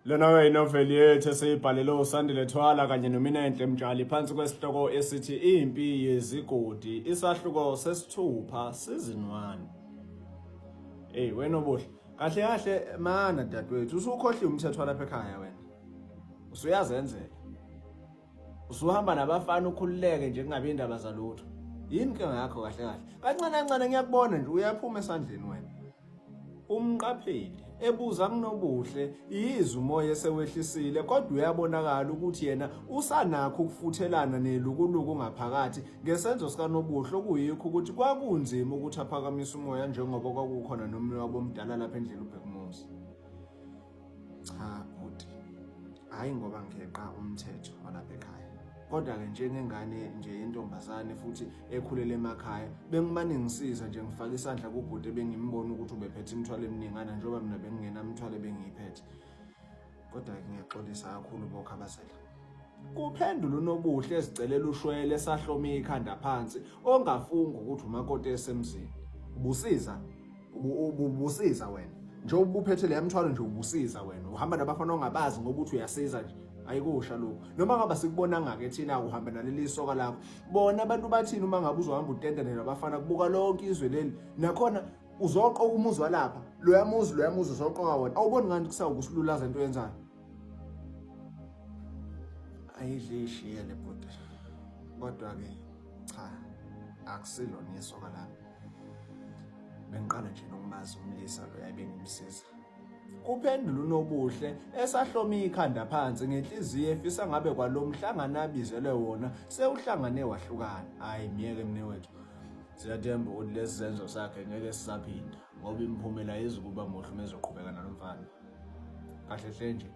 Lona-ke inoveli yethu esiyibhalele uSandile Thwala kanye noMinenhle Mtshali phansi kwesihloko esithi Impi Yezigodi, isahluko sesithupha, season 1. Hey wena obuhle, kahle kahle mana dadewethu usukhohliwe umthetho walapha ekhaya wena. Usuyazenzela. Usuhamba nabafana ukhululeke nje kungabi indaba zalutho. Yini inkinga yakho kahle kahle? Kancane kancane ngiyakubona nje uyaphuma esandleni wena. Umqapheli ebuza kunobuhle yize umoya esewehlisile kodwa uyabonakala ukuthi yena usanakho ukufuthelana nelukuluku ngaphakathi ngesenzo sikanobuhle okuyikho ukuthi kwakunzima ukuthi aphakamise umoya njengoba kwakukhona nomnewabo omdala lapha endlini uBhekumuzi. Cha bhuti, hhayi ngoba ngeqa umthetho walapha ekhaya kodwa-ke njengengane nje yentombazane futhi ekhulele emakhaya bengimane ngisiza nje ngifake isandla kubhuti ebengimbona ukuthi ubephethe imithwalo eminingana njengoba mina bengingenamithwalo ebengiyiphethe kodwa-ke ngiyaxolisa kakhulu bokhabazela kuphendula unobuhle ezicelela ushwele esahlome ikhanda phansi ongafunga ukuthi umakoti esemzini ubusiza ubusiza wena njengoba ubuphethe leya mthwalo nje ubusiza wena uhamba nabafana ongabazi ngoba uthi uyasiza nje ayikusha lokhu noma ngaba sikubonanga-ke thina uhambe naleli soka lakho bona abantu bathini uma ngabe uzohamba utenda nabafana kubuka lonke izwe leli nakhona uzoqoka umuzi walapha loya muzi loya muzi uzoqoka wona awuboni ngani kusawukusilulaza into oyenzayo ayidle ishiye le bhuti kodwa-ke cha akusilona isoka lami bengiqala nje nokumazi umlisa lo yabe ngimsiza kuphendula uNobuhle esahlome ikhanda phansi ngenhliziyo efisa ngabe kwalomhlangano abizelwe wona sewuhlangane wahlukana hayi myeke mnewethu siyathemba ukuthi lesi senzo sakhe ngeke sisaphinda ngoba imiphumela ayizukuba muhle uma ezoqhubeka nalo mfana kahle hle nje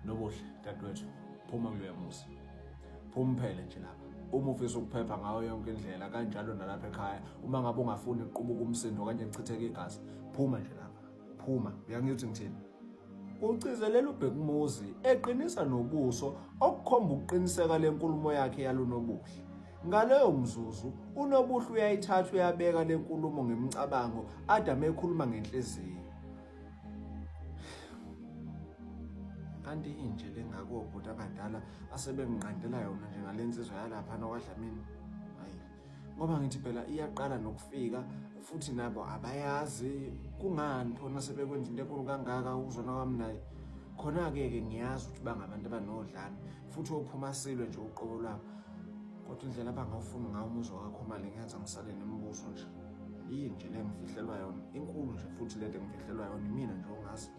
Nobuhle dadewethu phuma kuloya muzi phuma phele nje lapha uma ufisa ukuphepha ngayo yonke indlela kanjalo nalapha ekhaya uma ngabe ungafuni kuqubuka umsindo okanye kuchitheke igazi phuma nje lapha phuma uyangithi ngithini ucizelela ubhekumuzi eqinisa nobuso okukhomba ukuqiniseka lenkulumo yakhe yalonobuhle ngaleyo mzuzu unobuhle uyayithatha uyabeka lenkulumo ngemicabango adame ekhuluma ngenhliziyo Kanti inje lengako obhuti abadala asebenginqandela yona nje ngale nsizwa yalaphana kwaDlamini. Hayi. Ngoba ngithi phela iyaqala nokufika futhi nabo abayazi kungani phona sebekwenza into enkulu kangaka ukuzona kwami naye. Khona-ke ke ngiyazi ukuthi bangabantu abanodlame futhi ophuma silwe nje uqobo lwabo. Kodwa indlela abangawufuni ngawo umuzi wakho mali ngenza ngisale nemibuzo nje. Yini nje le ngifihlelwa yona? Inkulu nje futhi lento engifihlelwa yona imina nje ongazi.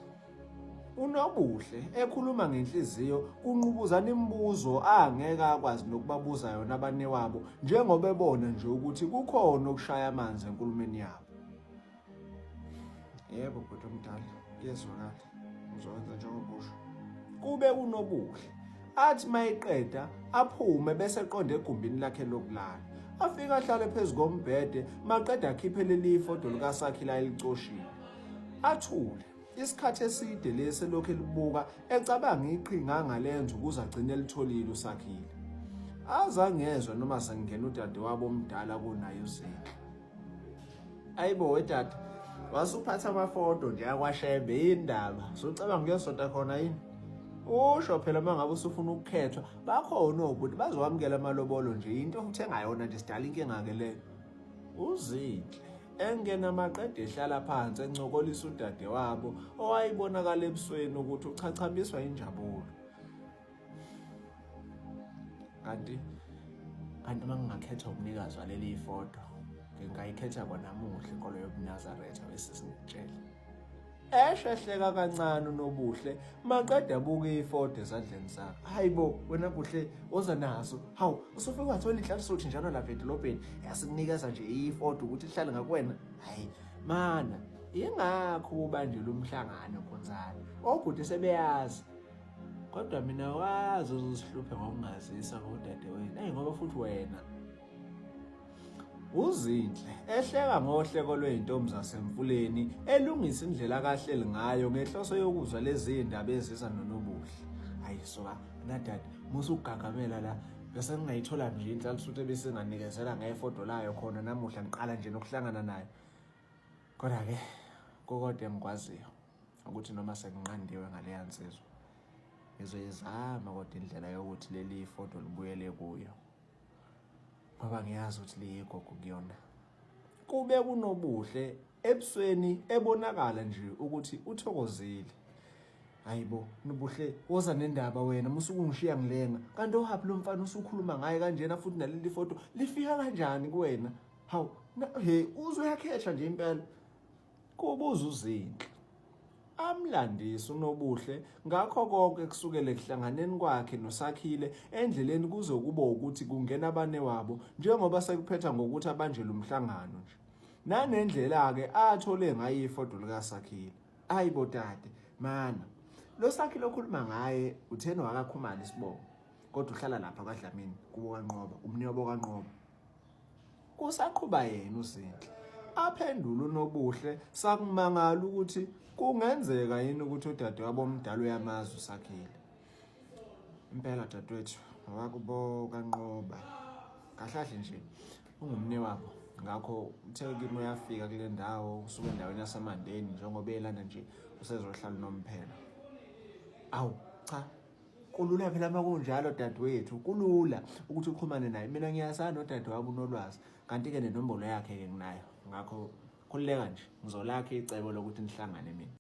UNobuhle ekhuluma ngenhliziyo kunqubuzana imibuzo angeke akwazi nokubabuza yona abanewabo njengoba ebona nje ukuthi kukhona okushaya amanzi enkulumeni yabo. Yebo bhuti omdala, kuyezwakala. Uzokwenza njengoba usho. Kube unobuhle. Athi mayiqeda aphume bese eqonde egumbini lakhe lokulala. Afike ahlale phezu kombhede maqeda akhiphe leli ifodo likaSakhile ayelicoshile. Athule. Isikhathi eside lesi elokhu elibuka ecabanga iqhinga angalenza ukuze agcine elitholile uSakhile. Azangezwa noma sengena udadewabo omdala kunaye uZinhle. Ayibo wedada wasuphatha amafoto nje akwashembe yindaba sucabanga kuyosonta khona yini usho phela uma ngabe usufuna ukukhethwa bakhona obhuti bazowamukela amalobolo nje into futhi engayona nje sidala inkinga ke leyo uzinhle engena maqede ehlala phansi encokolisa udade wabo owayibonakala ebusweni ukuthi uchachamiswa injabulo kanti kanti uma ngingakhetha umnikazi waleli ifoto ngingayikhetha kwanamuhla inkolo yobuNazaretha bese singitshela esho ehleka kancane unobuhle maqeda abuke ifoto ezandleni zakhe hayi bo wena buhle oza naso hawu usufike wathola inhlalisuthi njalo lapha edolobheni yasikunikeza nje ifoto ukuthi ihlale ngakuwena hayi mana ingakho ubanjelwe umhlangano khonzana obhuti sebeyazi Kodwa mina wazi uzosihluphe ngokungazisa ngodadewenu. Eyi ngoba futhi wena uzinhle ehleka ngohleko lwey'ntombi zasemfuleni elungisa indlela akahleli ngayo ngenhloso yokuzwa lezi ndaba eziza nonobuhle hayi suka nadade musa ukugagamela la bese ngingayithola nje inhlalisuthi ebesinganikezela ngefodo layo khona namuhla ngiqala nje nokuhlangana nayo kodwa-ke kokodwa engikwaziyo. Ukuthi noma sekunqandiwe ngaleya nsizwa ngizoyizama kodwa indlela yokuthi leli foto libuyele kuyo ngoba ngiyazi ukuthi liyigugu kuyona. Kube kunobuhle ebusweni ebonakala nje ukuthi uthokozile. Hayibo Nobuhle woza nendaba wena musuke ungishiya ngilenga kanti ohaphi lo mfana usukhuluma ngaye kanjena futhi naleli foto lifika kanjani kuwena hawu he uze uyakhetha nje impela kubuza uZinhle amlandise uNobuhle ngakho konke kusukela ekuhlanganeni kwakhe noSakhile endleleni kuze kube ukuthi kungena abanewabo njengoba sekuphetha ngokuthi abanjelwe umhlangano nje nanendlela-ke athole ngayo ifoto likaSakhile Ayi bo dade, mana. Lo Sakhile okhuluma ngaye utheni wakaKhumalo isibongo. Kodwa uhlala lapha kwaDlamini kubo kaNqoba, umniwabo kaNqoba. Kusaqhuba yena uZinhle. Aphendula uNobuhle sakumangala ukuthi kungenzeka yini ukuthi udadewabo omdala uyamazi uSakhile. Impela dadewethu wakubo kaNqoba. Kahlahle nje ungumnewabo ngakho uthe kimi uyafika kule ndawo usuka endaweni yaseMandeni njengoba elana nje usezohlala unomphela. Awu cha kulula phela uma kunjalo dadewethu kulula ukuthi uxhumane naye mina ngiyasana nodadewabo unolwazi kanti-ke nenombolo yakhe-ke nginayo ngakho khululeka nje ngizolakha icebo lokuthi nihlangane mina.